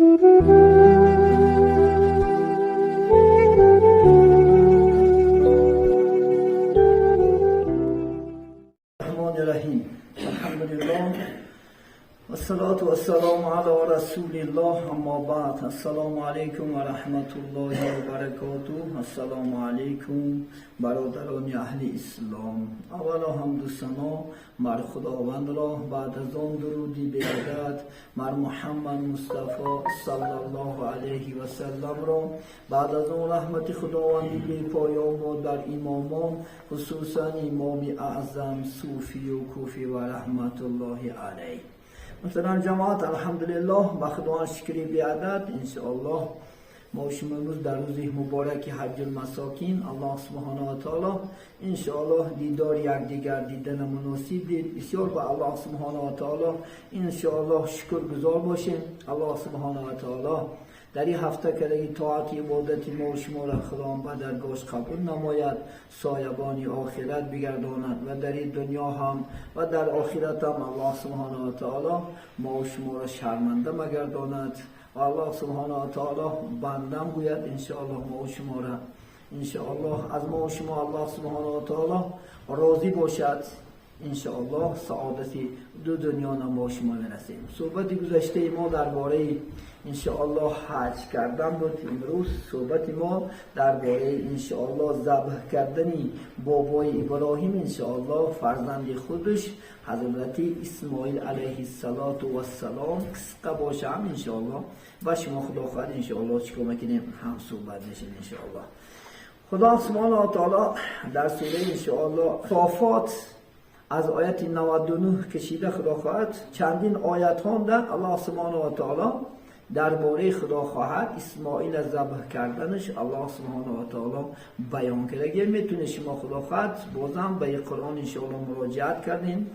الرحمن الرحیم. الحمدلله والصلاة والسلام علی رسول الله، اما بعد. السلام علیکم و رحمت الله و برکاته. السلام علیکم برادران اهل اسلام. اولا حمد و ثنا بر خداوند را، بعد از آن درودی بی‌عدد بر محمد مصطفی صلی الله علیه و سلم را، بعد از آن رحمت خداوندی بی پایان باد بر امامان، خصوصا امام اعظم صوفی و کوفی و رحمت الله علیه. مثلا جماعت، الحمدلله، به خداوند شکری بی‌عدد. انشاءالله ما شما امروز در روز مبارک حج المساکین، الله سبحانه و تعالی انشاءالله دیدار یکدیگر دیدن مناسب دید. بسیار به الله سبحانه و تعالی انشاءالله شکر گذار باشیم. الله سبحانه و تعالی در این هفته که طاعت عبادت ما و شما را خدا به درگاهش قبول نماید، سایبانی آخرت بگرداند و در این دنیا هم و در آخرت هم الله سبحانه و تعالی ما و شما را شرمنده مگرداند و الله سبحانه و تعالی بندم گوید انشاءالله ما و شما را. انشاءالله از ما و شما الله سبحانه و تعالی راضی باشد. انشاءالله سعادت دو دنیا ما شما برسیم. صحبت گذشته ما درباره انشاءالله حج کردن بود. امروز صحبت ما درباره انشاءالله ذبح کردن بابای ابراهیم، انشاءالله فرزند خودش حضرت اسماعیل علیه السلام قصه باشه هم انشاءالله و شما خدا خواهد انشاءالله چیکار میکنیم، هم صحبت میشیم انشاءالله. خدا سبحانه و تعالی در سوره انشاءالله صافات از آیت 99 کشیده، خدا خواهد چندین آیت هم در الله سبحانه و تعالی درباره خدا خواهد اسماعیل ذبح کردنش الله سبحانه و تعالی بیان کرده. میتونه شما خدا خواهد بازم به قرآن انشاءالله مراجعت کردین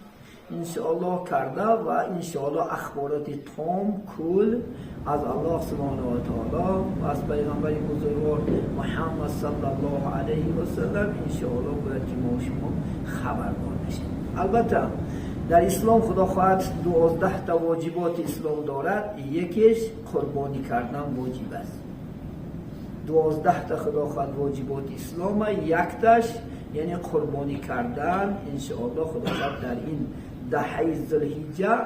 انشاءالله کرده و انشاءالله اخبارات تام کل از الله سبحانه و تعالی و از پیغمبر بزرگوار محمد صلی الله علیه و سلم انشاءالله باید که ما شما خبردار بشیم. البته در اسلام خدا خواهد 12 تا واجبات اسلام دارد. یکیش قربانی کردن واجب است. 12 تا خدا خواهد واجبات اسلام، یکتاش یعنی قربانی کردن انشاءالله خدا خواهد در این دهه ذوالحجه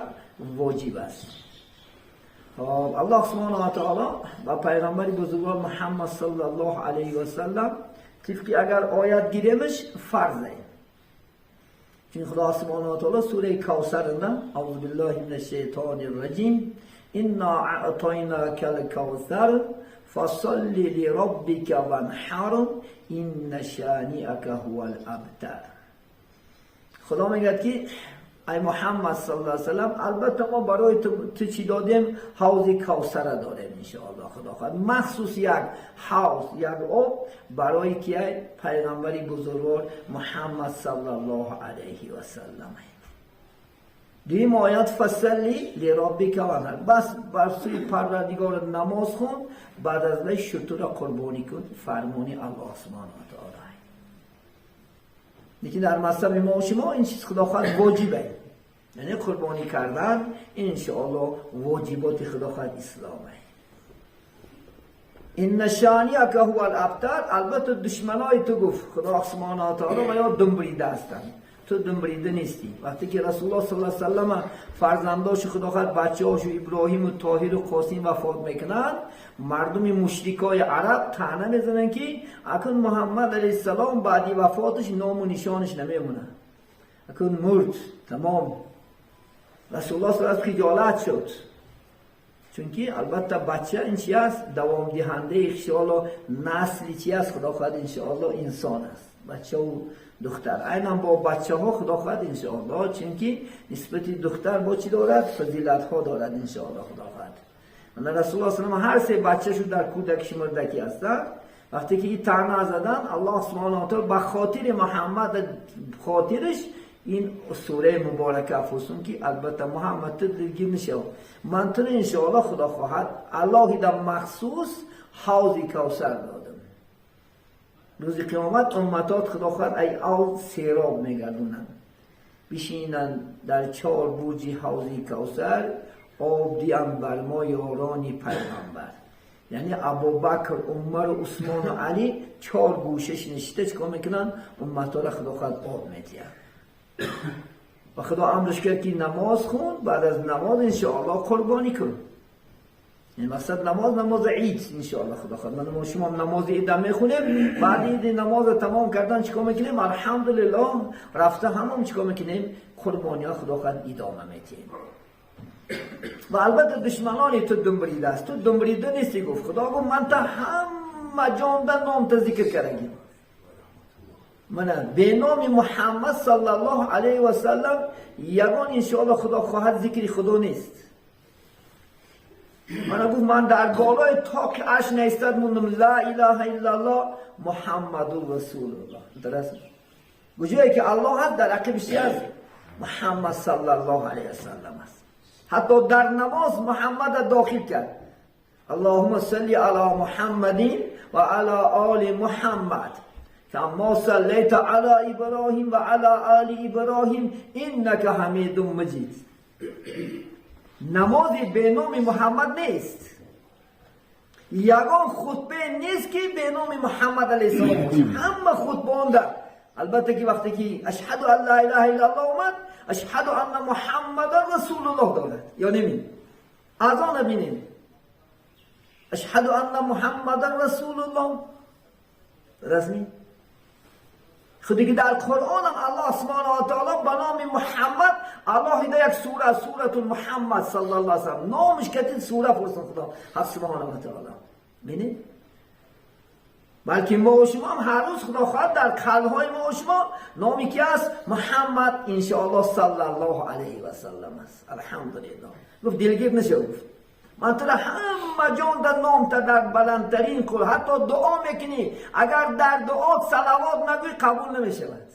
واجب است. خب، الله سبحانه و تعالی و پیغمبر بزرگوار محمد صلی الله علیه و سلم طبقی اگر آیت گیریمش فرضه، چون خدا سبحانه و تعالی سوره کوثر اعوذ بالله من الشیطان الرجیم انا اعطیناک الکوثر فصل لربک وانحر ان شانئک هو الابتر. خدا میگه که ای محمد صلی الله علیه و سلم، البته ما برای تو چی دادیم؟ حوض کوثر دادیم انشاءالله. خدا خواهد مخصوص یک حوض، یک آب برای که پیغمبر بزرگوار محمد صلی الله علیه و سلم. دویم آیات فصلی لربک وانحر، بس بر سوی پروردگار نماز خون، بعد از وی شتر را قربانی کن. فرمانی الله سبحانه و تعالی. لیکن در مذهب ما و شما این چیز خدا خواهد واجبه، یعنی قربانی کردن انشاءالله واجبات خدا خواهد اسلامه. ان شانئک هو الابتر، البته دشمنای تو گفت خدا سبحانه و تعالی و یا دنبریده هستند، تو دنبریده نیستی. وقتی که رسول الله صلی الله علیه و سلم فرزنداش خدا خواهد بچه‌هاش ابراهیم و طاهر و قاسم وفات میکنند، مردم مشرکای عرب طعنه میزنن که اکنون محمد علیه السلام بعدی وفاتش نام و نشانش نمیمونه، اکنون مرد تمام. رسول الله صلی الله علیه و خجالت شد، چونکی البته بچه این چی است؟ دوام دهنده انشاءالله نسلی چی است؟ خدا خواهد انشاءالله انسان است، بچه و دختر. عینا با بچه ها خدا خواهد انشاءالله، چونکی نسبت دختر با چی دارد؟ فضیلت ها دارد انشاءالله خدا خواهد. من رسول الله صلی الله علیه و هر سه بچه شو در کودک شمردکی هستند. وقتی که این طعنه زدن، الله سبحانه و تعالی به خاطر محمد خاطرش این سوره مبارکه افسون که البته محمد تو دلگیر نشو، من تو انشاءالله خدا خواهد الله در مخصوص حوض کوثر دادم. روز قیامت امتات خدا خواهد ای حوض سیراب میگردونن، بشینن در چهار برج حوض کوثر. آب دیان بر ما یارانی پیغمبر. یعنی ابوبکر، عمر، عثمان و علی چهار گوشش نشته چیکار میکنن؟ امت‌ها را خدا خواهد آب میدیه. و خدا امرش کرد که نماز خون، بعد از نماز انشاءالله قربانی کن. این مقصد نماز، نماز عید انشاءالله خدا خواهد. من ما شما نماز عید هم میخونیم، بعد عید نماز تمام کردن چیکار میکنیم؟ الحمدلله رفته همون چیکار میکنیم؟ قربانی ها خدا خواهد ادامه میدیم. و البته دشمنانی تو دنبریده است، تو دنبریده نیستی. گفت خدا گفت من تا همه جان در نام تا ذکر کردم. من به نام محمد صلی الله علیه و سلم یگان انشاءالله خدا خواهد ذکر خدا نیست. من گفت من در بالای تاک عرش نیستد موندم لا اله الا الله محمد رسول الله. درست؟ کجایی که الله هست در عقبش هست محمد صلی الله علیه و سلم است. حتی در نماز محمد داخل کرد. اللهم صل علی محمد و علی آل محمد کما صلیت علی ابراهیم و علی آل ابراهیم انک حمید مجید. نماز به نام محمد نیست. یگان خطبه نیست که به نام محمد علیه السلام باشه. همه خطبه آن در البته که وقتی که اشهد ان لا اله الا الله اومد، اشهد ان محمد رسول الله دارد یا نمی؟ اذان بینیم اشهد ان محمد رسول الله رسمی. خودی که در قرآن هم الله سبحانه و تعالی به نام محمد الله یک سوره، سوره محمد صلی الله علیه و سلم نامش کتید سوره پرسن خدا حق سبحانه و تعالی. بینید بلکه ما و شما هم هر روز خدا خواهد در قلب‌های ما و شما نامی که است محمد انشاءالله صلی الله علیه و سلم است. الحمدلله. گفت دلگیر نشو. گفت من تو همه جان در نام تا در بلندترین قول حتی دعا میکنی اگر در دعا صلوات نگوی قبول نمیشود.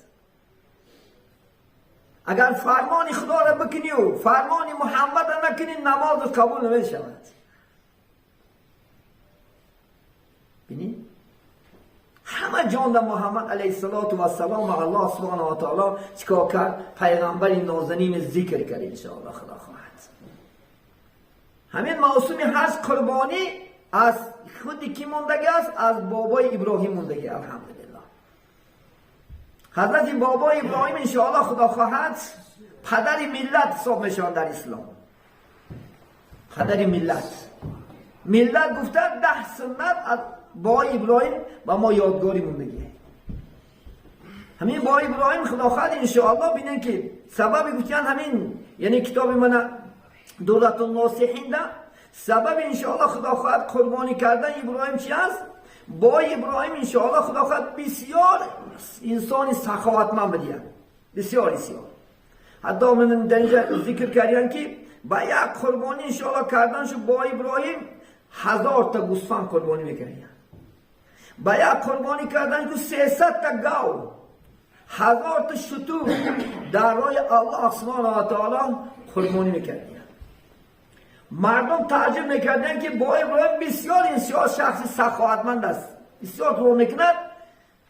اگر فرمان خدا را بکنی و فرمان محمد را نکنی نماز قبول نمیشود. بینی همه جان در محمد علیه السلام و الله سبحانه و تعالی چیکار کرد؟ پیغمبر نازنین ذکر کرد انشاءالله خدا خواهد. همین موسمی هست قربانی از خود کی موندگی است؟ از بابای ابراهیم موندگی. الحمدلله. حضرت بابای ابراهیم انشاءالله خدا خواهد پدر ملت حساب میشوند در اسلام. پدر ملت. ملت گفته 10 سنت از بابای ابراهیم و ما یادگاری موندگی. همین بابای ابراهیم خدا خواهد انشاءالله بینن که سبب گفتن همین، یعنی کتاب من دولت الناصحین ده سبب انشاءالله خدا خواهد قربانی کردن ابراهیم چی است؟ با ابراهیم انشاءالله خدا خواهد بسیار انسان سخاوتمند بدید. بسیار بسیار. حتی من در اینجا ذکر کردن که با یک قربانی انشاءالله کردن شو با ابراهیم 1000 تا گوسفند قربانی میکردن. با یک قربانی کردن که 300 تا گاو، 1000 تا شتر در راه الله سبحانه و تعالی قربانی میکردن. مردم تعجب میکردن که با ابراهیم بسیار انسان شخص سخاوتمند است، بسیار دعا میکند.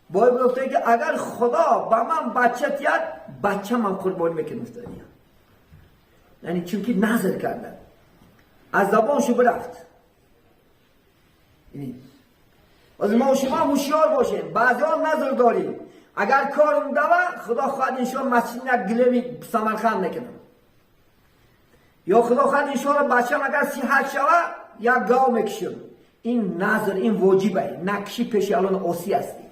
با ابراهیم گفته که اگر خدا به من بچه تید بچه من قربانی میکنم. یعنی چونکی نظر کردن از زبانشو برفت. یعنی از ما و شما هوشیار باشیم. بعضی ها نظر داریم اگر کارم دوه خدا خواهد انشاءالله مسجد یک گلمی سمرقند میکنم، یا خدا خواهد انشاءالله بچه‌م اگر صحت شوه یک گاو میکشم. این نظر این واجبه، نکشی پیش الان آسی هستی.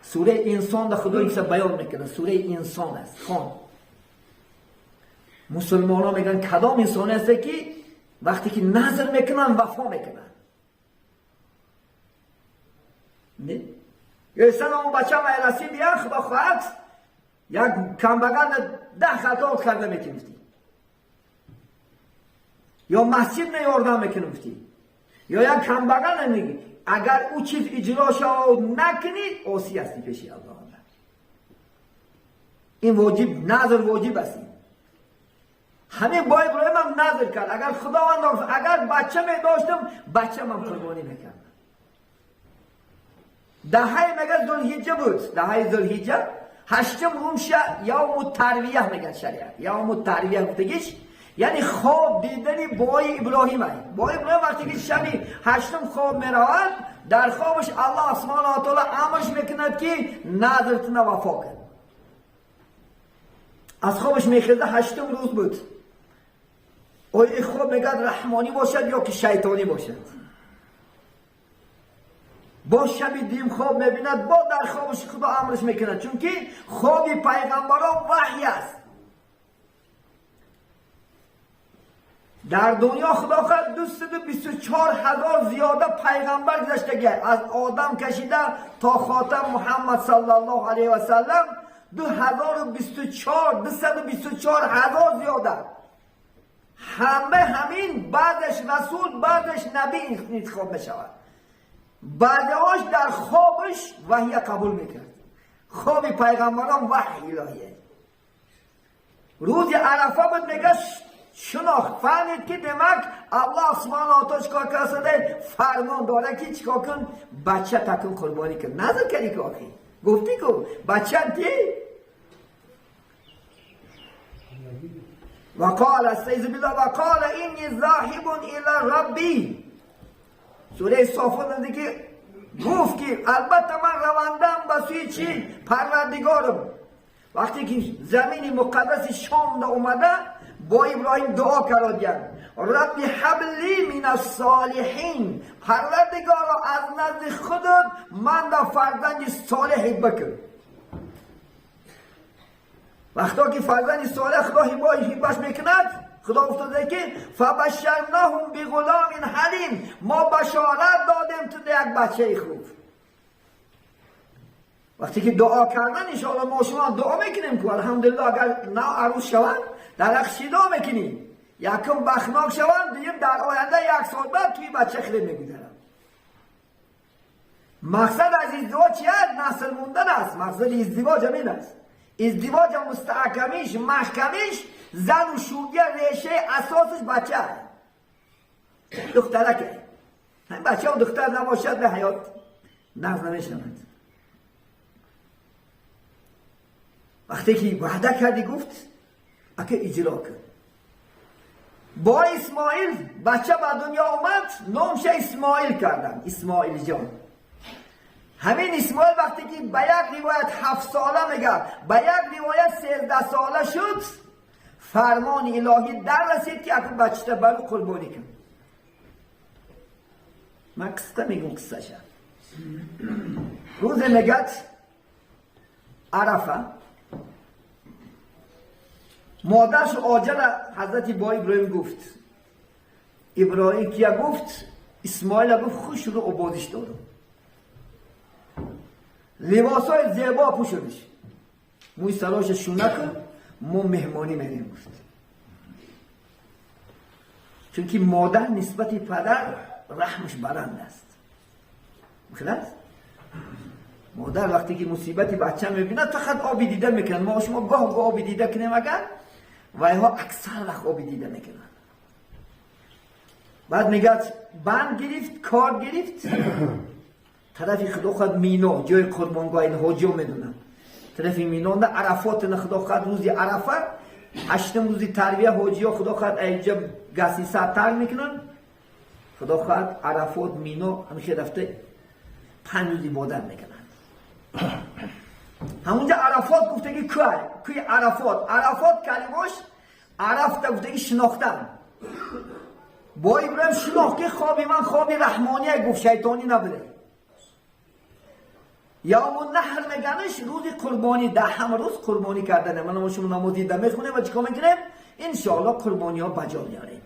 سوره انسان در خدا این بیان میکنه. سوره انسان است. خان مسلمان ها میگن کدام انسان است که وقتی که نظر میکنن وفا میکنن. نه یا سلام بچه‌م رسید بیا خدا خواهد یک کمبگان 10 خطا کرده میکنی یا مسجد نه یاردم میکنم یا یک کمبگان نمیگی. اگر او چیز اجرا شود نکنید آسی هستی پیش الله. این واجب، نظر واجب است. همین با ابراهیم هم نظر کرد اگر خداوند اگر بچه می داشتم بچه من قربانی میکردم. دهه مگه ذوالحجه بود، دهه ذوالحجه هشتم رومشه یوم الترویه میگن شریعت. یوم الترویه گفتگیش یعنی خواب دیدن بای ابراهیم. بای ابراهیم وقتی که شبی هشتم خواب میرود، در خوابش الله سبحانه و تعالی امرش میکند که نذرتنا وفا کن. از خوابش میخیزه، هشتم روز بود. آیا این خواب میگد رحمانی باشد یا که شیطانی باشد؟ با شبی دیم خواب میبیند، با در خوابش خدا امرش میکند، چون که خواب پیغمبران وحی است. در دنیا خدا خواهد 224,000 زیاده پیغمبر گذشتگی، از آدم کشیده تا خاتم محمد صلی الله علیه و سلم 224,000 زیاده. همه همین بعدش رسول بعدش نبی انتخاب میشود. بعدهاش در خوابش وحی قبول میکرد. خواب پیغمبران وحی الهیه. روز عرفه بود، میگه شناخت، فهمید که دمک الله سبحانه و تعالی چیکار کرده، فرمان داره که چیکار کن، بچه تکون قربانی کن. نظر کردی که آخی گفتی که بچه دی. وقال استعیذ بالله وقال اینی ذاهب الی ربی. سوره صافات که گفت که البته من روندم به سوی چی؟ پروردگارم. وقتی که زمین مقدس شام دا اومده، با ابراهیم دعا کردن، ربی هب لی من الصالحین، پروردگارا از نزد خودت من دا فرزند صالح بکن. وقتی که فرزند صالح خدا هبش میکند، خدا افتاده که فبشرناهم بغلام حلیم، ما بشارت دادیم تو یک بچه خوب. وقتی که دعا کردن انشاءالله ما شما دعا میکنیم که الحمدلله اگر نه عروس شوند در حق دعا میکنیم، یکم بخناک شوند، دیگه در آینده یک سال بعد توی بچه خیلی میگذرم. مقصد از ازدواج چیه؟ نسل موندن است. مقصد ازدواج همین است. ازدواج مستحکمیش محکمیش زن و شوهر ریشه اساسش بچه دخترکه. همین بچه هم دختر نباشد به حیات نغز نمیشود. وقتی که وعده کردی گفت اگه اجرا کن. با اسماعیل بچه به دنیا آمد، نامش اسماعیل کردن، اسماعیل جان. همین اسماعیل وقتی که به یک روایت 7 ساله میگه، به یک روایت 13 ساله شد، فرمان الهی در رسید که اگه بچه برو قربانی کن. من قصه میگم، قصه شد. روز میگه عرفه، مادرش آجر حضرت با ابراهیم گفت، ابراهیم کیا گفت؟ اسماعیل گفت خوش رو عبادش دارم، لباسای زیبا پوشونش، موی سراش شونه کن، ما مهمانی میریم گفت. چون که مادر نسبت پدر رحمش بلند است. خلاص مادر وقتی که مصیبت بچه میبینه فقط آبی دیده میکنن. ما شما گاه گاه آبی دیده کنیم اگر و اینها اکثر وقت آبی دیده میکنن. بعد میگه بند گرفت، کار گرفت، طرف خدا خود مینا جای قربانگاه این حاجی میدونن، طرف مینا ده عرفات نه خدا خود روزی عرفه هشتم روزی ترویه حاجی ها خدا خود اینجا گسی سر میکنن، خدا خود عرفات مینا همیشه رفته 5 روز عبادت میکنن. همونجا عرفات گفته که کوی عرفات، عرفات کلماش عرفت گفته که شناختن. با ابراهیم شناخت که خوابی من خوابی رحمانیه، گفت شیطانی نبوده. یوم النحر میگنش روز قربانی، ده هم روز قربانی کردنه. من شما نمازی ده میخونیم و چیکار میکنیم؟ انشاءالله قربانی ها بجا میاریم.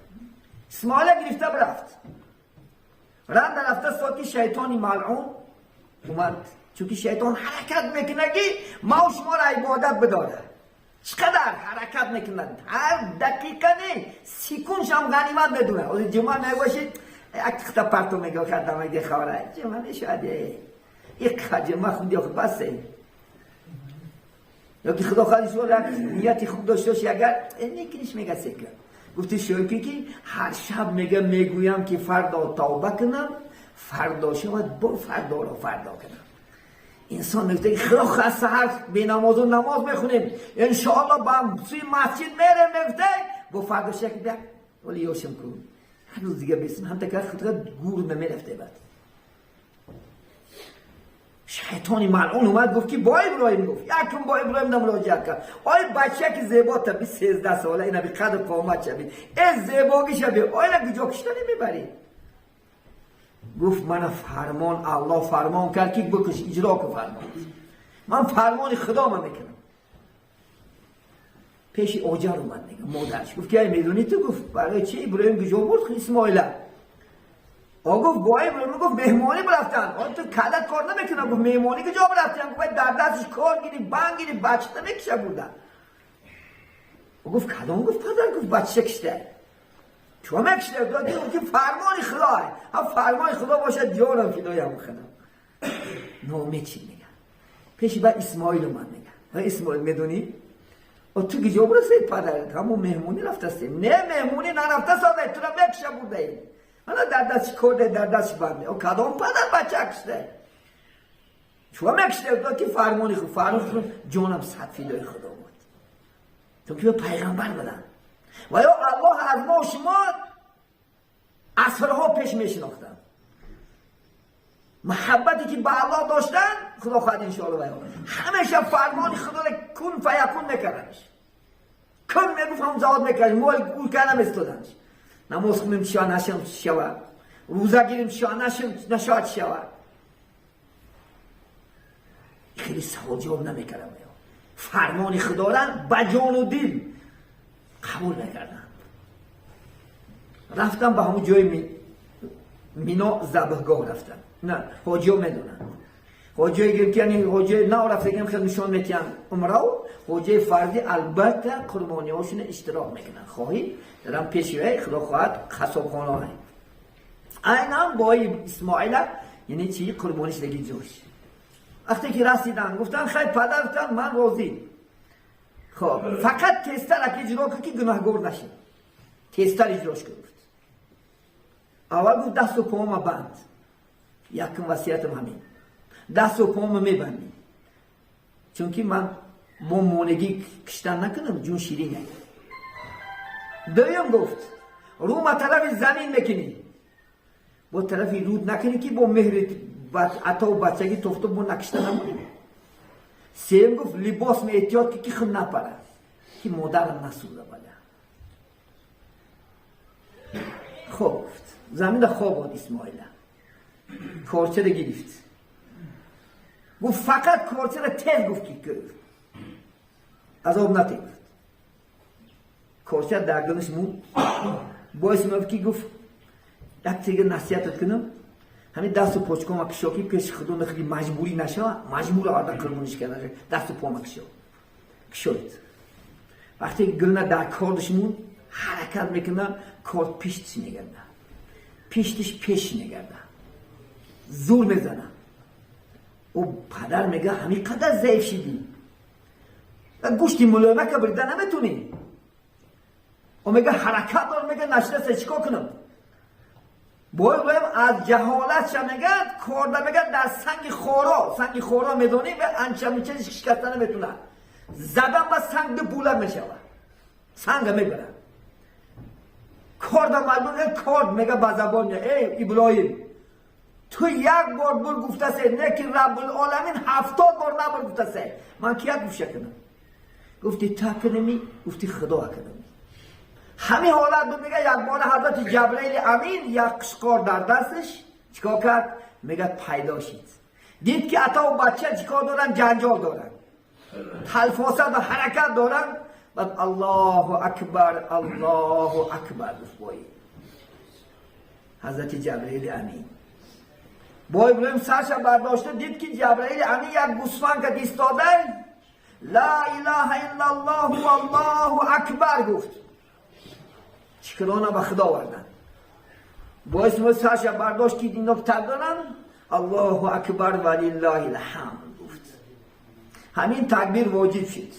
اسماعیل گرفته برفت، رند رفته ساکی شیطانی ملعون اومد، چون که شیطان حرکت میکنه که ما و شما را عبادت بداره. چقدر حرکت میکنه، هر دقیقه نه سیکونش هم غنیمت میدونه. از جمعه میباشید یک تخته پرتو میگه کردم میگه خواره جمعه نشده یک جمعه خوندی خود بسه. یا که خدا خواهد شما نیتی خوب داشته باشی، اگر نیکنیش میگه سکه گفتی شوکی که هر شب میگه میگویم که فردا توبه کنم، فردا شود با فردا را فردا کنم. انسان میگه خدا خواست سحر بی نماز و نماز میخونیم انشاءالله با سوی مسجد میره، میگه Бо фардош як бия, вали ёшам кун. Ҳар рӯз дига бесим, ҳам така худра гур намерафте бад. Шайтони малъун омад, гуфт ки бо Иброҳим гуфт. Якум бо Иброҳим намуроҷиат кард. Ой бача ки зебо таби 13 сола, ина би қадр қомат шаби. Э зебогӣ шаби. Ой на куҷо кишта намебарӣ? Гуфт мана фармон Аллоҳ фармон кард ки бикуш, иҷро кун фармон. Ман фармони Худо ман мекунам. Пеши Оҷар омад мега модарш. Гуфт ки ай медонӣ ту гуфт барои чи Иброҳим куҷо бурд Исмоила? О гуфт бо Иброҳим гуфт меҳмонӣ рафтан. О ту калат кор намекунам гуфт меҳмонӣ куҷо рафтан? Гуфт дар дасташ кор гири, банд гири, бача намекиша бурда. О гуфт кадом гуфт падар гуфт бача кишта. Чо мекишта? Гуфт ки фармони Худо. Ҳам фармони Худо бошад ҷонам фидоям Худо. Ноумед шид мега. Пеши баъд Исмоил омад мега. Ва Исмоил медонӣ? О ту куҷо бурасед падарат? Ҳамон меҳмонӣ рафтастем. Не меҳмонӣ нарафта сода, тура мекиша бурдаем. Ана дар дастиш корде, дар дастиш банде. О кадом падар бача кишта? Чо мекишта? Ки фармони Худо, фармони Худо ҷонам сад фидои Худо буд. То ки пайғамбар буданд. Ва ё Аллоҳ аз мо шумо асрҳо пеш мешинохтанд. Муҳаббате ки ба Аллоҳ доштанд, Худо хоҳад иншоалло ва ҳамеша фармони Худоро кун фаякун мекарданд. Кун мегуфт ҳам завод мекард, мол ӯ наместоданд. Намоз хунем чиша нашам шава, рӯза гирим чиша нашам нашавад шава. Хеле савол ҷавоб намекардам. Фармони Худоро ба ҷону дил қабул мекардам. Рафтам ба ҳамон ҷои Мино забҳгоҳ рафтам. На, ҳоҷиҳо медонанд. Ҳоҷие ки яъне ҳоҷие нав рафтагиам хел нишон метиҳанд умрав, ҳоҷаи фарзӣ албатта қурбониҳошона иштирок мекунанд. Хоҳӣ дарам пеши вай Худо хоҳад қассобхонаҳо. Айнан бои Исмоила яъне чи қурбонӣ шудаги ҷош. Вақте ки расиданд, гуфтанд хай падар гуфтанд ман розӣ. Хоб, фақат тезтар аки иҷро кун ки гунаҳгор нашӣ. Тезтар иҷрош кун гуфт. Аввал гуфт дасту пома банд. Якум васиятам ҳамин. Дасту пома мебандӣ. Чунки ман бо монегӣ киштан накунам, ҷун ширин. Дуюм гуфт, рӯма тарафи замин мекунӣ. Бо тарафи руд накунӣ ки бо меҳри атову бачагӣ тофто бо накишта намонӣ. Сеюм гуфт либос меэҳтиёт ки хун напарад, ки модарам насӯза бада. Хоб гуфт. Замина хоб од Исмоила. Корчара гирифт. Гуфт фақат корчара тез гуфт ки азоб нате гуфт. Корча дар гилиш мунд. Боис меофт ки гуфт як чига насиҳатат кунам. Ҳамин дасту почкома кишо ки пеши Худо нахли маҷбурӣ нашава, маҷбур оварда қурбониш карда дасту пома кишо. Кишоид. Вақте гилна дар кордаш мунд, ҳаракат мекунад, кор пиштиш мегардад. Пиштиш пеш мегардад. Зур мезанад. Ӯ падар мега ҳамин қадар заиф шидӣ. Гӯшти мулоимака бирида наметунӣ. Ӯ мега ҳаракат дор, мега нашидасе чикор кунам? Бо Иброҳим аз ҷаҳолатша мега корда мега дар санги хоро, санги хоро медонӣ ва анча-мунча шикаста наметунад. Задан ба санг ду пула мешавад. Санга мебарад. Корда маҷбур корд мега ба забон эй Иброҳим ту як бор бур гуфтасе, не ки Раббулоламин 70 бор набур гуфтасе. Ман ки як гуфша кунам? Гуфти та кунами, гуфти Худо кунами. Ҳамин ҳолат буд мега якбора ҳазрати Ҷабраили Амин як қишқор дар дасташ чикор кард? Мега пайдо шид. Дид ки атаву бача чикор доранд? Ҷанҷол доранд. Талфоса ва ҳаракат доранд. Баъд Аллоҳу акбар, Аллоҳу акбар гуфт бои ҳазрати Ҷабраили Амин. Бо Иброҳим сарша бардошта дид ки Ҷабраили Амин як гӯсфанд кад истода ла илаҳа иллаллоҳу аллоҳу акбар гуфт. Шукрона ба Худо оварданд. Боис мо сарша бардошт ки ино доранд Аллоҳу акбар ва лиллаҳил ҳамд гуфт. Ҳамин такбир воҷиб шид.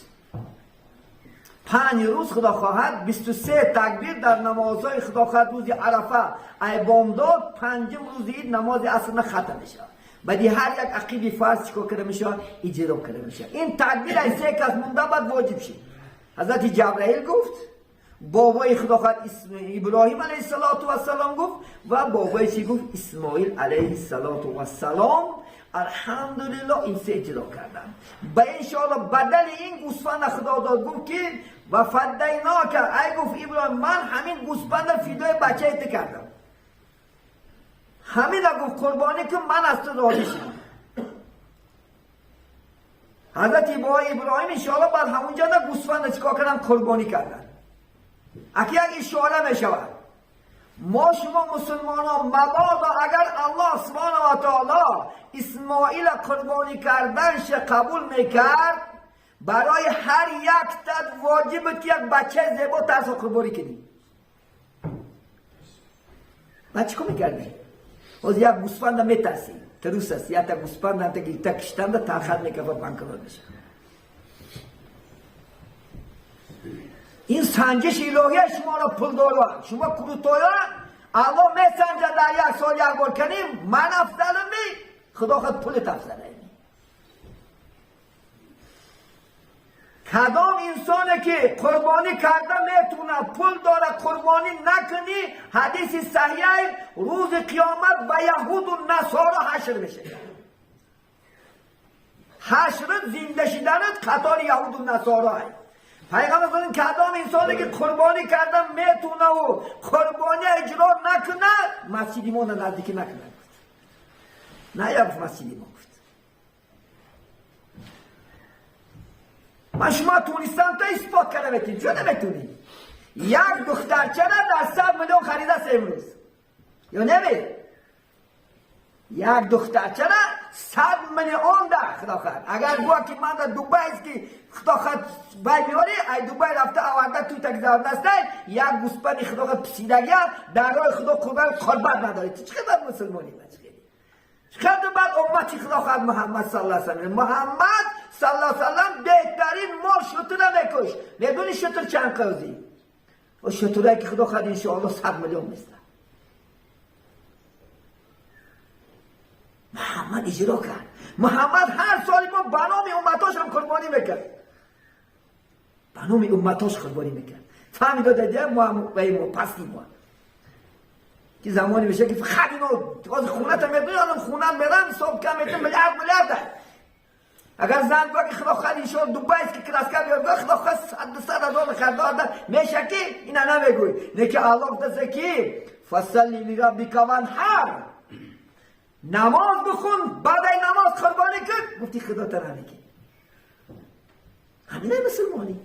5 рӯз Худо хоҳад 23 такбир дар намозҳои Худо хоҳад рӯзи Арафа ай бомдод панҷум рӯзи ид намози аср хатм мешавад. Баъди ҳар як ақиби фарз чикор карда мешавад? Иҷро карда мешавад. Ин такбир ай се кас монда баъд воҷиб шид. Ҳазрати Ҷабраил гуфт, بابای خدا خواهد ابراهیم علیه السلام گفت و بابای چی گفت؟ اسماعیل علیه السلام. الحمدلله این سه اجرا کردن. به انشاءالله بدل این گوسفند خدا داد، گفت که و فدیناک، ای گفت ابراهیم من همین گوسفند فدای بچه ات کردم، همین گفت قربانی که من از تو راضی شدم. حضرت ابراهیم انشاءالله بعد همونجا نه گوسفند چیکار کردن؟ قربانی کردن. اگه یک اشاره میشود ما شما مسلمان ها مبادا اگر الله سبحانه و تعالی اسماعیل قربانی کردنش قبول میکرد، برای هر یک تد واجب بود که یک بچه زیبا ترس قربانی کنی. بعد چیکار میکردی؟ باز یک گوسفند میترسی، تروس است، یک تا گوسفند هم تا کشتن تاخر میکرد و بانکرات میشه. این سنجش الهی شما را پول داره، شما کروتویا الله میسنجه در یک سال یک بار کنیم من افضلم می، خدا خود پولت افضله. کدام انسانه که قربانی کرده میتونه پول داره قربانی نکنی، حدیث صحیح روز قیامت به یهود و نصارا حشر میشه. حشر زنده شدنت قطار یهود و نصارا. پیغمبر گفتن کدام انسانی که قربانی کرده میتونه و قربانی اجرا نکنه، مسجد ما نزدیکی نکنه. نه یا مسجد ما گفت من شما تونستم تا اثبات کرده بتونی، چرا نمیتونی؟ یک دخترچه در 100 میلیون خریده است امروز، یا نمی؟ یک دخترچه 100 میلیون ده خدا خواهد. اگر گویا که من در دوبای است که خدا خواهد بای میاری، ای دوبای رفته آورده توی تک زرد است، یک گوسفند خدا خواهد پسیدگی در راه خدا قربان قربان نداری. تو چقدر مسلمانی بچه؟ چقدر بعد امتی خدا خواهد محمد صلی الله علیه و سلم، محمد صلی الله علیه و سلم بهترین مال شتر نمیکش. میدونی شتر چند قوزی؟ و شترایی که خدا خواهد انشاءالله 100 میلیون میسته. محمد اجرا کرد. محمد هر سال ما به نام امتاش هم قربانی میکرد، به نام امتاش قربانی میکرد. فهمیده دیگه ما هم ما پستی ما که زمانی میشه که فقط اینو از خونه تا میدونی الان خونه میرم صبح کم میتونم میلیارد میلیارد. اگر زن بگه که خدا خواهد انشاءالله دوبای است که کراسکا بیار، خدا خواهد 100 هزار خریدار میشه که اینا نمیگوی. نه که الله گفته که فصلی لربک وانحر، نماز بخون بعد این نماز قربانی کن، گفتی خدا تا نمیگی. همینه مسلمانی.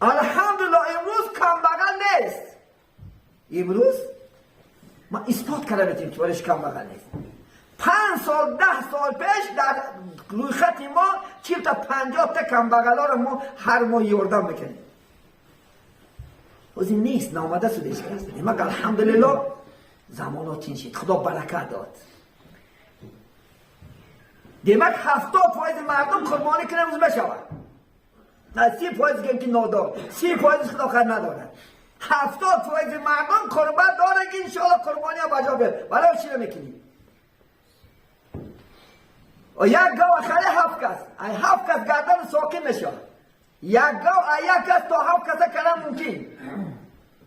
الحمدلله امروز کم بغل نیست. امروز ما اثبات کرده بتیم که برش کم بغل نیست. 5 سال 10 سال پیش در روی خط ما 40 تا 50 تا کم بغل ها رو ما هر ماه یاردم میکنیم. از این نیست، نامده سودش کرد. ما الحمدلله زمانات این شد، خدا برکت داد. دیمک 70% مردم قربانی کنه امروز بشود. نه 30% که نادار، 30% خدا خیر نداره. 70% مردم قربت داره که انشاءالله قربانی ها بجا بیاد. برای چی نمیکنی؟ و یک گاو خره 7 کس، ای 7 کس گردن ساکن میشه. یک گاو ای یک کس تا 7 کس کردن ممکن.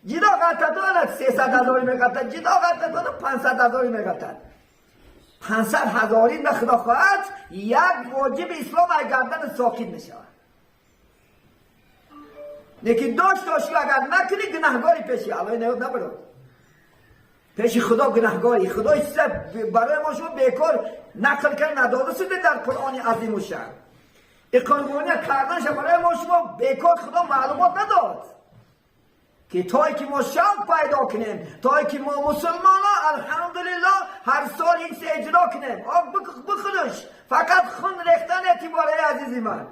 جدا قطعه 300 هزاری میقطع، جدا قطعه 500 هزاری میقطع. 500 هزاری نه خدا خواهد یک واجب اسلام ای گردن ساکن میشه. لیکن داشت داشت اگر نکنی گناهگاری پیشی الله نه نبرد پیش خدا گناهگاری. خدا چیز برای ما شما بیکار نقل کرد نداده شده در قرآن عظیم و شان. این قربانی کردنش برای ما شما بیکار خدا معلومات نداد که تایی که ما شوق پیدا کنیم، تایی که ما مسلمان ها الحمدلله هر سال این سه اجرا کنیم. آب بخورش فقط خون ریختن اعتباره عزیزی من.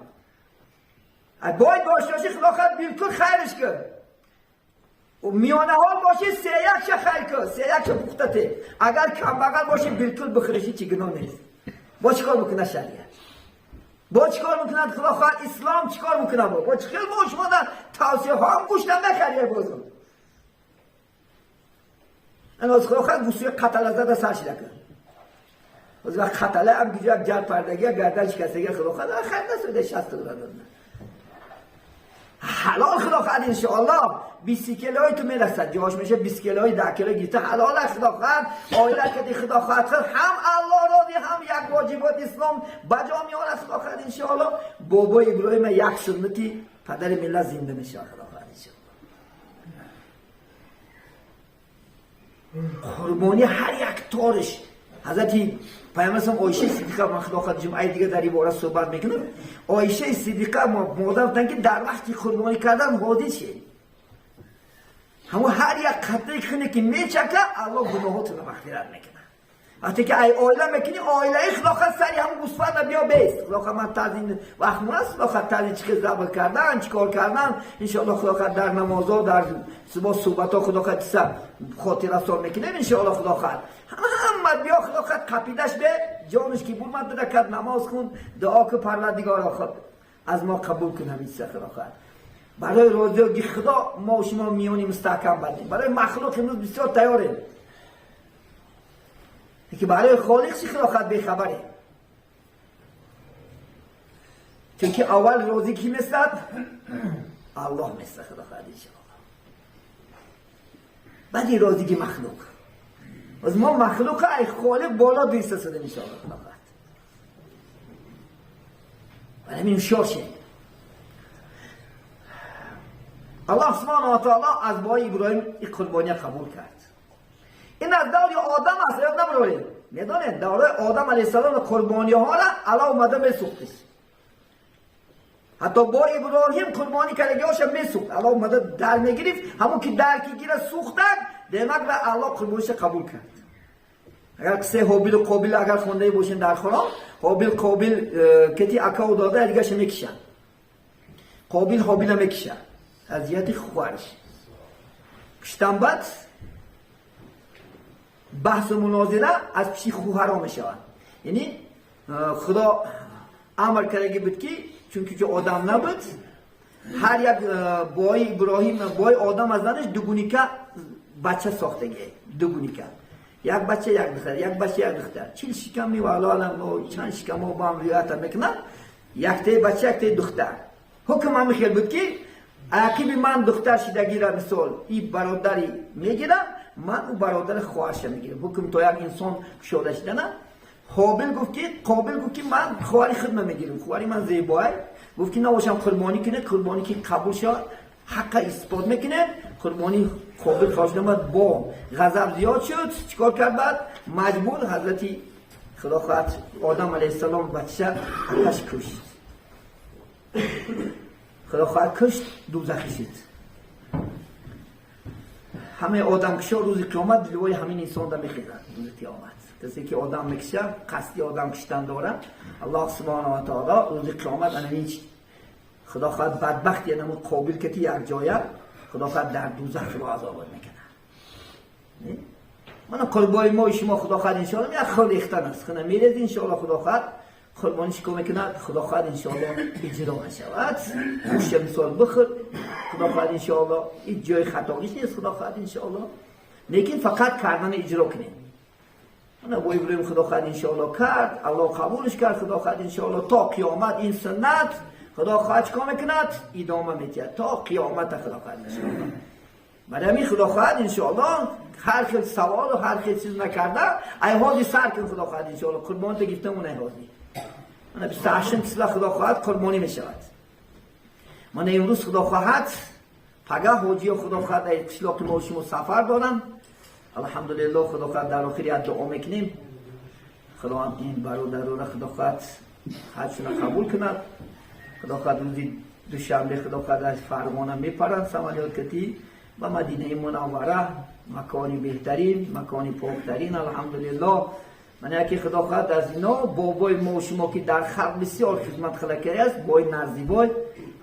باید باشی خدا خواهد بالکل خیرش کن. و میانه ها باشی 3 1 خیر کن، 3 1 پخته. اگر کم بغل باشی بالکل بخورشی چی گناه نیست. با چیکار میکنه شریعت؟ با چیکار میکنه خدا خواهد اسلام چیکار میکنه؟ با چیکار با شما در توصیه ها هم گوش نمیخریه بازم. از خدا خواهد گوشی قتل زده سرش نکن. از وقت قتله هم گیجا جر پردگی گردن شکستگی خدا خواهد خیر نسوده 60 دلار دادن. حلال خدا خواهد انشاءالله 20 کیلوی تو میرسد جاش میشه 20 کیلوی 10 کیلو گیرته حلال خدا خواهد آیله کدی خدا خواهد هم الله راضی هم یک واجبات اسلام بجا میاره خدا خواهد انشاءالله بابا ابراهیم یک سنتی پدر ملت زنده میشه خدا خواهد انشاءالله. قربانی هر یک تارش حضرت پیامبر عایشه صدیقه من خدا خواهد جمعه دیگه در این باره صحبت میکنم. عایشه صدیقه مادر گفتن که در وقتی قربانی کردن حاضر شید همون هر یک قطره خونه که میچکه الله گناهاتون رو مغفرت میکنه. وقتی که ای آیله میکنی آیله خدا خواهد سری همون گوسفند بیا بیست خدا خواهد من تازین وقت مونست خدا خواهد تازین چی ذبح کردن چیکار کردن انشاءالله خدا خواهد در نمازها در صحبت ها خدا خواهد خاطره سال میکنیم انشاءالله خدا خواهد همه بیا خدا خواهد قپیدش به جانش که بود من دو رکعت نماز خون دعا که پروردگار خود از ما قبول کن همین خدا خواهد. برای راضیگی خدا ما و شما میونی مستحکم بندیم. برای مخلوق امروز بسیار تیاریم که برای خالق چی خدا خواهد بیخبره، چون که اول راضی کی مثلد؟ الله مثل خدا خواهد انشاءالله. بعد راضیگی مخلوق از ما مخلوق ای خالق بالا دویسته شده انشاءالله خدا خواهد. برای همین هوشیار شیم. الله سبحانه و تعالی از بای ابراهیم این قربانی قبول کرد. این از دور آدم است یاد نبرید. میدونید دور آدم علیه السلام قربانی ها را الله اومده میسوختش. حتی با ابراهیم قربانی کردگی‌هاش میسوخت. الله اومده در میگرفت همون که در کی گیره سوختن demek و الله قربانیش قبول کرد. اگر قصه هابیل و قابیل اگر خونده باشین در قرآن، هابیل قابیل کتی اکاو داده دیگه‌ش میکشن. قابیل هابیل میکشن. اذیت خواهرش. کشتن بعد بحث و مناظره از پیش خوهرها می شود. یعنی خدا امر کرده بود که چون که آدم نبود هر یک بای ابراهیم بای آدم از زنش دوگونیکه بچه ساختگی دوگونیکه یک بچه یک دختر یک بچه یک دختر 40 شکمی و الان چند شکم با هم روایت میکنن یک ته بچه یک ته دختر. حکم هم خیلی بود که عقیب من دختر شدگی را مثال این برادری میگیرم من او برادر خواهرش میگیرم. حکم تا یک انسان شده شده. قابل گفت که قابل گفت که من خواهر خودم میگیرم خواهر من زیباه. گفت که نباشم قربانی کنه قربانی که قبول شد حق اثبات میکنه. قربانی قابل خواهش نمد با غضب زیاد شد چیکار کرد بعد مجبور حضرت خدا خواهد آدم علیه السلام بچه حقش کشت. خدا خواهد کشت دوزخی شد. همه آدم کشا روز قیامت لوای همین انسان دا میخیزن روز قیامت. کسی که آدم میکشه قصدی آدم کشتن داره الله سبحانه و تعالی روز قیامت انا خدا خواهد بدبخت یعنی قابل که یک جایه خدا خواهد در دوزخ رو عذاب میکنه. من قربانی ما شما خدا خواهد انشاءالله یک خود ریختن است خونه میرید انشاءالله خدا خواهد قربانیش کمک میکنه خدا خواهد انشاءالله اجرا شود. خوش مثال بخور خدا خواهد انشاءالله هیچ جای خطاییش نیست خدا خواهد انشاءالله لیکن فقط کردن اجرا کنیم. انا با ابراهیم خدا خواهد انشاءالله کرد الله قبولش کرد خدا خواهد انشاءالله تا قیامت این سنت خدا خواهد چیکار میکند ادامه میده تا قیامت خدا خواهد انشاءالله. برای همین خدا خواهد انشاءالله هر خیل سوال و هر خیل چیز نکرده ای حاضی سر کن خدا خواهد انشاءالله قربان تا گفتم اون ای حاضی من 28 تسلا خدا خواهد قربانی میشود. من امروز خدا خواهد پگه حاجی خدا خواهد ای قشلاق ما شما سفر دارم الحمدلله خدا خواهد در آخر یک دعا میکنیم خدا هم این برادر را خدا خواهد حجشون قبول کند. خدا خواهد روزی دوشنبه خدا خواهد از فرغانه میپرند سمالیات کتی و مدینه منوره مکانی بهترین مکانی پاکترین الحمدلله. من یکی خدا خواهد از اینا بابای ما و شما که در خلق بسیار خدمت خلق کرده است بای نزدیبای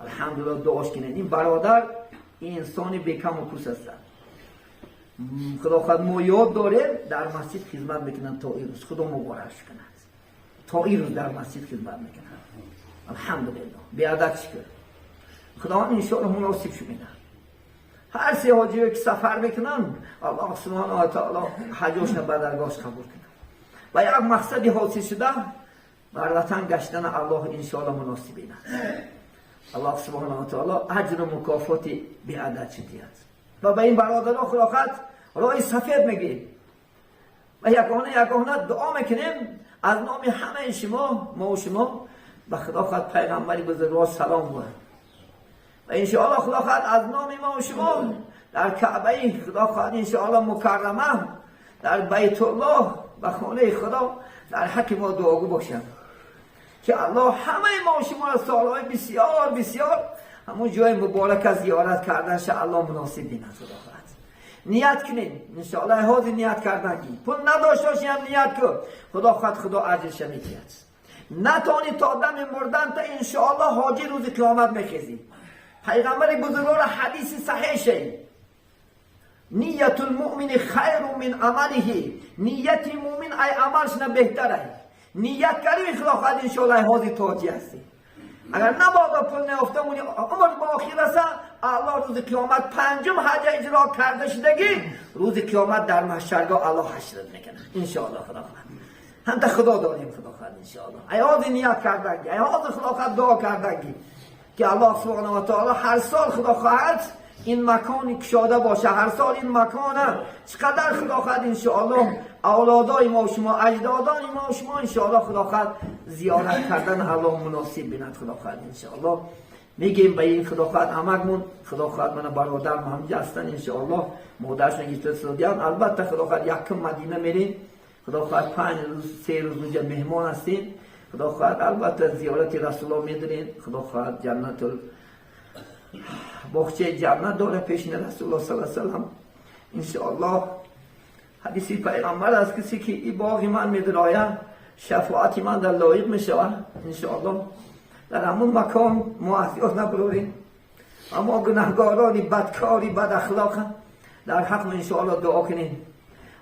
الحمدلله دعاش کنید. این برادر این انسان بیکم و کوس هستند. خدا خواهد ما یاد داریم در مسجد خدمت میکنن تا این روز خدا مبارک کند تا این روز در مسجد خدمت میکنن الحمدلله بیادت شکر خدا انشاءالله مناسب شد. هر سه حاجی که سفر میکنن الله سبحانه و تعالی حجاشون به درگاهش قبول کنه و یک مقصدی حاصل شده بر وطن گشتن الله انشاءالله مناسب ایند. الله سبحانه و تعالی اجر و مکافات بیعدد شدید و به این برادرها خدا خواهد راه سفید میگیم و یگانه یگانه دعا میکنیم از نام همه شما، ما و شما به خدا خواهد پیغمبری بزرگوار سلام بود و انشاءالله خدا خواهد از نام ما و شما در کعبه خدا خواهد انشاءالله مکرمه در بیت الله و خانه خدا در حق ما دعاگو باشند که الله همه ما و شما را سالهای بسیار بسیار همون جای مبارک زیارت کردن الله مناسب بیند. خدا خواهد نیت کنین انشاءالله، حاضر نیت کردنگی پول نداشته باشی هم نیت کن، خدا خواهد خدا اجرش میدهد. نتانی تا دم مردن تا انشاءالله حاجی روز قیامت میخیزی. پیغمبر بزرگوار حدیث صحیح شی: نیت المؤمن خیر من عمله. نیت مؤمن ای عملش نه بهتره. نیت کردی، خدا خواهد انشاءالله حاضر تاجی هستی. اگر نبادا پول نیافته مونی، عمر با آخر رسه، الله روز قیامت پنجم حج اجرا کرده شدگی روز قیامت در محشرگاه الله حشرت میکنه انشاءالله. خدا خواهد هم تا خدا داریم. خدا خواهد انشاءالله ای حاضر نیت کردنگی، ای حاضر خدا خواهد دعا کردنگی که الله سبحانه و تعالی هر سال خدا خواهد این مکانی کشاده باشه. هر سال این مکان چقدر خدا خواهد انشاءالله اولادای ما و شما، اجدادان ما و شما انشاءالله خدا خواهد زیارت کردن الله مناسب بیند. خدا خواهد انشاءالله میگیم به این خدا خواهد همگمون. خدا خواهد من برادر همجا هستن، انشاءالله مادرشون گیشته سعودیان. البته خدا خواهد یکم مدینه میریم، خدا خواهد 5 روز 3 روز اونجا مهمان هستیم. خدا خواهد البته زیارت رسول الله میداریم. خدا خواهد جنت باغچه جنت داره پیش رسول الله صلی الله علیه وسلم. انشاءالله حدیثی پیغمبر است، کسی که این باغ من میدراید شفاعت من در لایق میشود. انشاءالله در همون مکان ما از یاد نبروریم، اما گناهگارانی بدکاری بد اخلاق در حق انشاءالله دعا کنیم.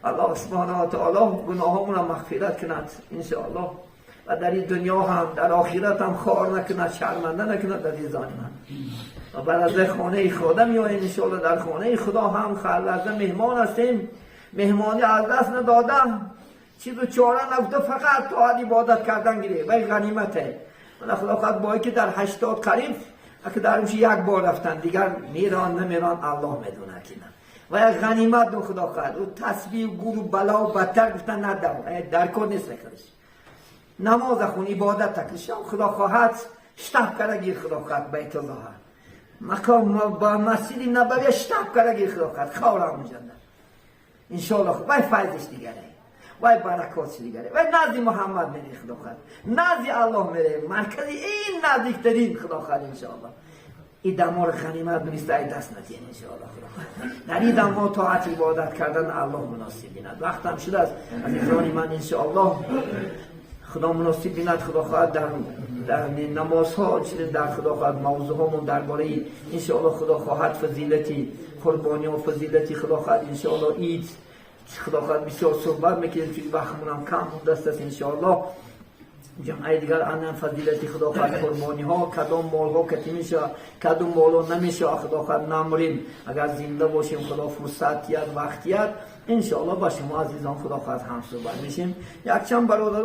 الله سبحانه و تعالی گناهامون را مغفرت کند انشاءالله و در این دنیا هم در آخرت هم خوار نکند، شرمنده نکند عزیزان من. و بعد از خانه خدا میاییم، انشاءالله در خانه خدا هم خلوت مهمان هستیم. مهمانی از دست نداده، چیز و چاره نگفته، فقط تا عبادت کردن گیره و غنیمته. من خدا خواهد با که در 80 قریب که در یک بار رفتن، دیگر میران نمیران الله میدونه که نه و یک غنیمت دو. خدا خواهد او تسبیح و گول و بلا و بدتر گفتن ندم در کار نیست. خودش نماز خون عبادت تکش خدا خواهد شتاب کرده گیر. خدا خواهد بیت الله مکان با مسجد نبوی شتاب کرده گیر. خدا خواهد خورم اونجا انشاءالله. وای فیضش دیگره، وای برکات دیگره، وای نزد محمد میره. خدا خواهد نزد الله میره، مرکزی این نزدیکترین. خدا خواهد انشاءالله این دمار غنیمت دونسته ای دست ندین انشاءالله. خدا خواهد در این دمار طاعت عبادت کردن الله مناسب بیند. وقتم شده است عزیزان من. انشاءالله خدا مناسب بیند. خدا خواهد در نمازها چنین در خدا خواهد موضوع هامون درباره انشاءالله خدا خواهد فضیلتی قربانی و فضیلتی خدا خواهد انشاءالله عید خدا خواهد بسیار صحبت میکنیم، چون وقتمون هم کم مونده است. انشاءالله جمعه دیگر انم فضیلتی خدا خواهد قربانی ها، کدام مال ها کتی میشه، کدام مال ها نمیشه. خدا خواهد نمریم، اگر زنده باشیم، خدا فرصت یاد وقت یاد، انشاءالله با شما عزیزان خدا خواهد هم صحبت میشیم. یک چند برادر